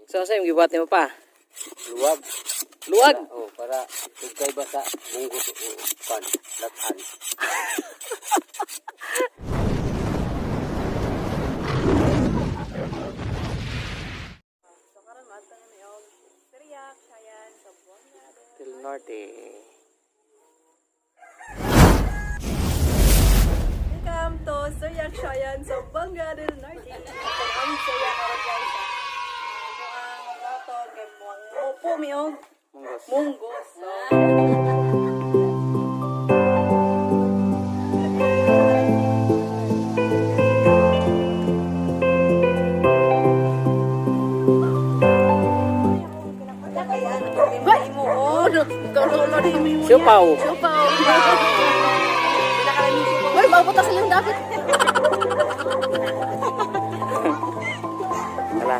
So sa imong gibuhat nimo pa? Luwag. Luwag. Oh, para tugkay ba sa munggos o pan, latan. So karon maadto na mi og Syriac, Shayan, Zamboanga. Del Norte. Welcome to Syriac, Shayan, Zamboanga del Norte. Ang saya karon, guys. Ang rato kay muang upo mi og Munggos. munggos. So, Siupaw. Siupaw. Uy, mabuta sa lang dapat. Wala.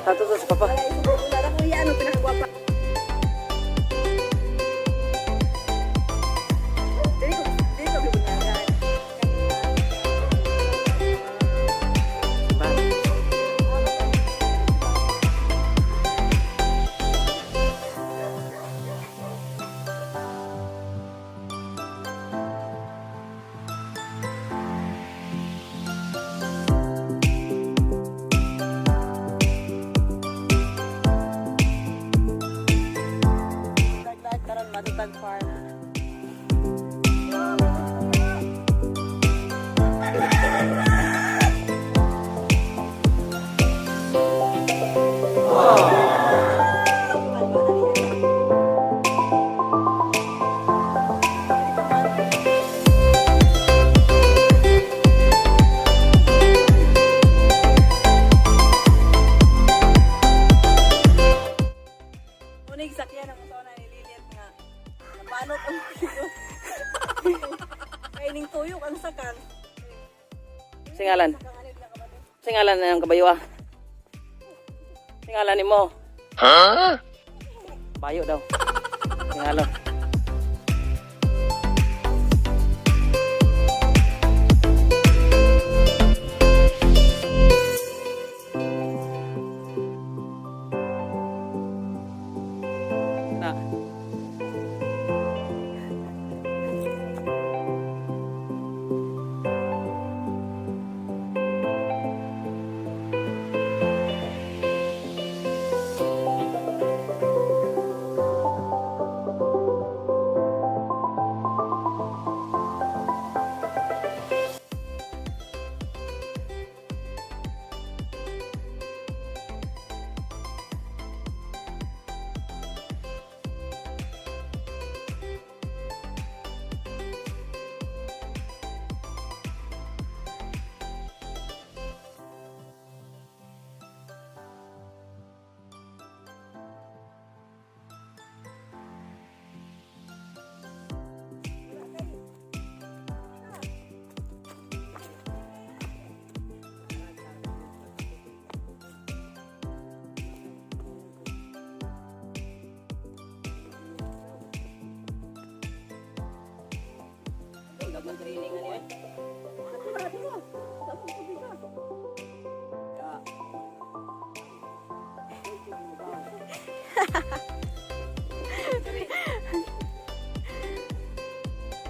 Tato to sa papa. Wala kuya, ano pinakagwapa? Dili ko bibunagan. Ba? Dagdag karon Madutag Farm. Unig sakyan ang usaw na ni Lilith nga napanot ang tuyo. Kay ning tuyok ang sakang. Singalan. Singalan na ang kabayo ah. Singalan nimo. Huh? Bayo daw. Singalan. Na.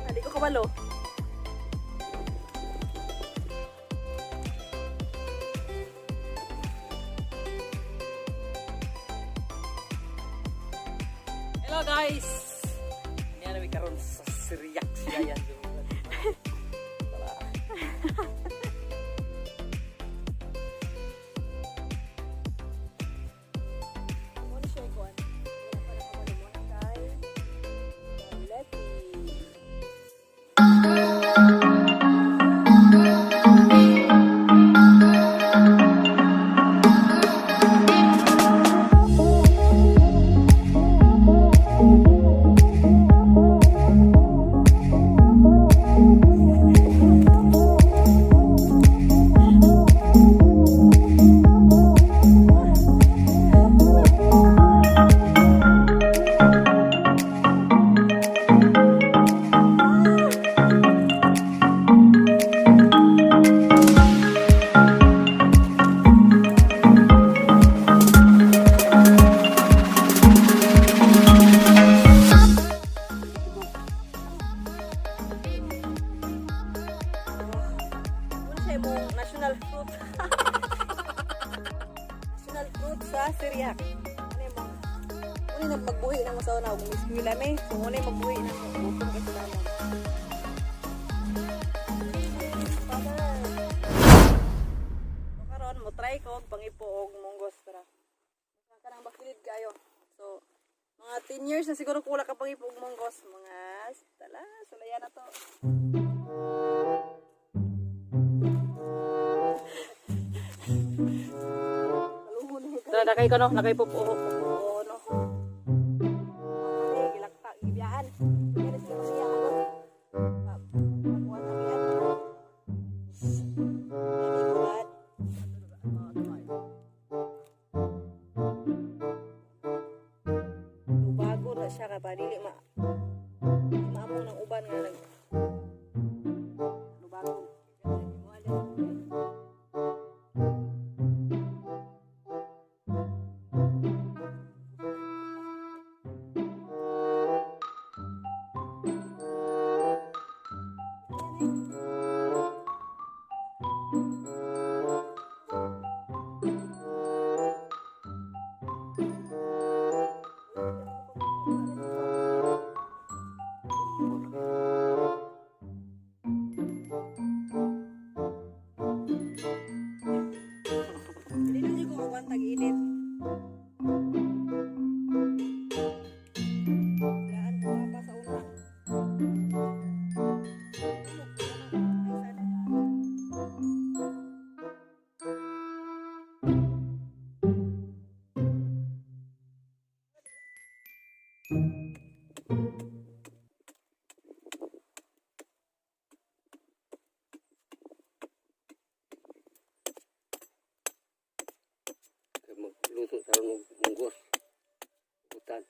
Hindi ko kabalo. Hello guys! Yan namin karon sa Syriac siya yan. Wala. Muna siya ikuan. Wala pa nakabalo mo na kay Leti. Siya imong national fruit. National fruit sa Syriac. Ano imong Muna nang magbuhi na mo sa una ug eskwela mi. So muna magbuhi na mo gutom kay sila mo. Father. So karon mo try ko og pangipo og munggos para. Kanang bakilid kayo. So mga 10 years na siguro kula ka pangipo og munggos, mga tala sulaya na to. Kaluhon ni Tara, nakay ka no, nakay po po. Oo, no. Okay, gilakta, gibiyaan. Kaya na sila mamiya ako. Papuan na miyan. Hindi ko lahat. Bago na siya ka pa, dili ma maamo ng uban nga nag lubago. Dili na ko makuha tag-init. Silaan ko pa sa una. Kay magluto sa og munggos. Utan.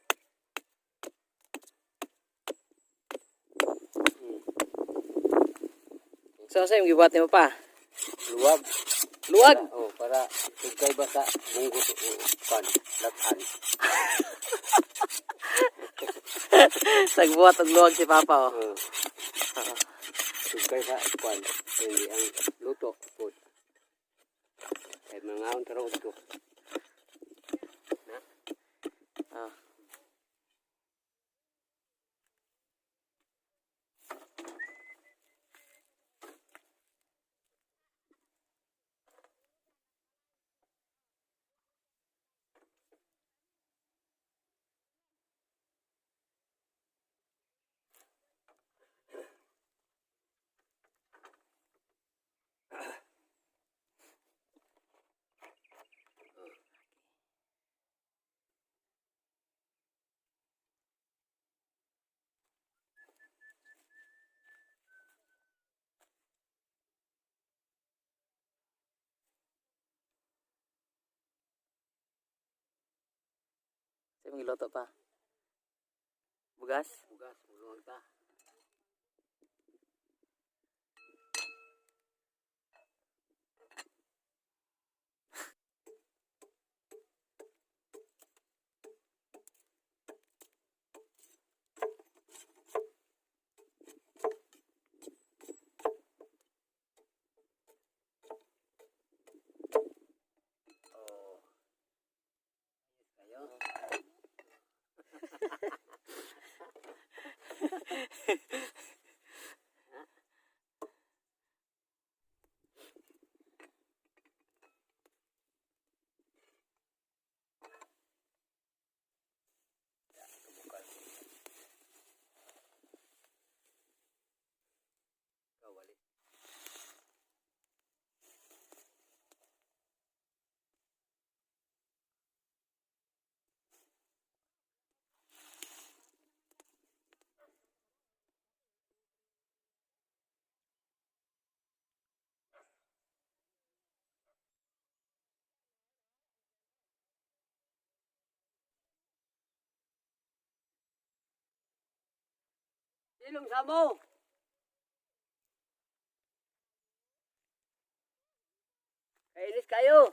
So sa imong gibuhat nimo pa? Luwag. Luwag. Oh, para tugkay ba sa munggos o kan latan. Nagbuhat og luwag si Papa oh. Oh. Tugkay sa kan hindi ang luto food. Kay mangaon taro ko. Ah. Sa imong giluto pa? Bugas? Bugas, luwag ta. Oh. Kayo. Kawali. Silong samo. Kainis kayo.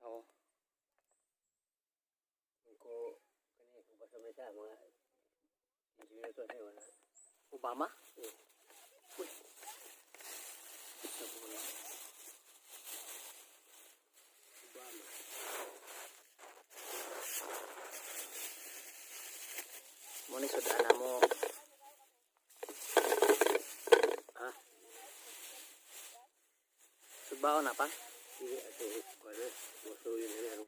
Oo. Ko kani ubas. Basta may isa, mga 15 minuto na wala. Obama? Oo. Uy. Ito mo. Obama. Mo ni sudana mo. Ha? Sudbaon na pa? Sige, ato, kuha na. Muso yun na ano.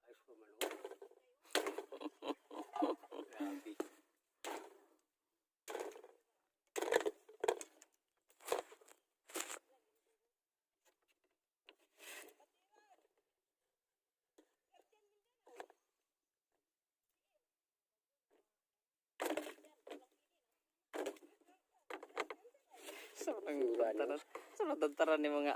Ayos pa man, oh. Grabe. Sobrang tantaran. Sobrang tantaran ni mga.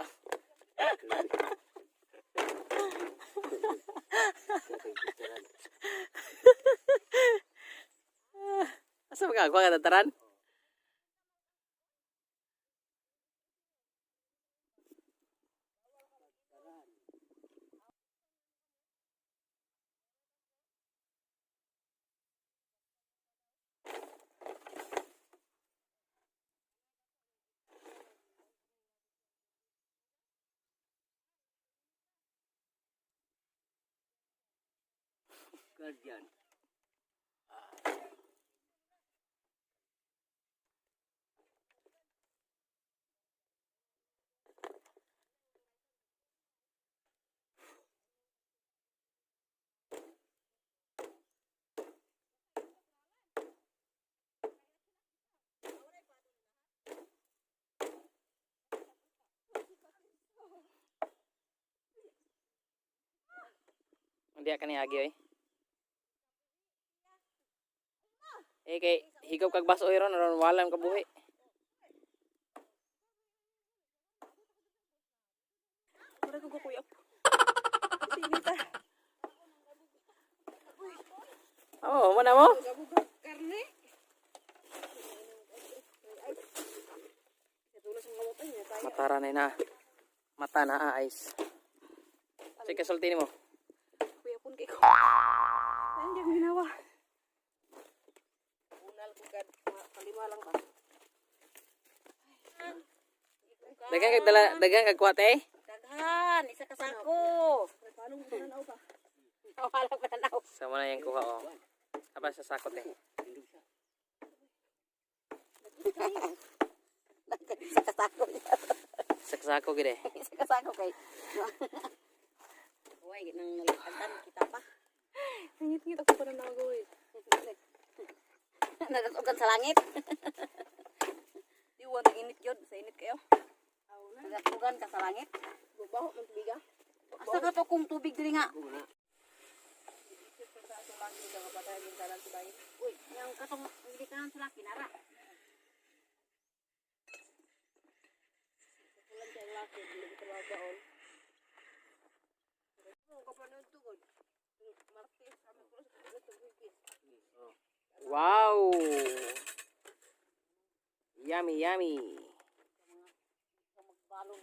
Asa magagawa ka tantaran? Guardian. Hindi ka ni Agi oy. Eh kay higop kag baso oy ron ron wala ka buhi. Mura ko kuyap. Sinita. Oh, mo na mo. Gabugag karne. Tulos ang kamot niya tayo. Matara na na. Mata na ah, ice. Sige, kasulti nimo. Kuyapon kay ko. Ayun gyud ginawa. Unal ko gad kalima lang ba. Daghang kag dala, daghang kag kuwate. Daghan, isa ka sako. Palong ko na pa. Wala pa tanaw. Sa mo na yung kuha oh. Aba sa sakot eh. Isa ka sako. Saksako gid eh. Isa ka sako kay. Uy, nang nalagtan kita pa. Ngit-ngit ako pa na nagoy. Nagatugan sa langit. Di wa tag init gyud, sa init kayo. Nagatugan ka sa langit. Baho man tubiga. Asa ka to kung tubig diri nga? Uy, yang katong hindi kanan sa laki nara. Wow! Yummy, yummy. Balong,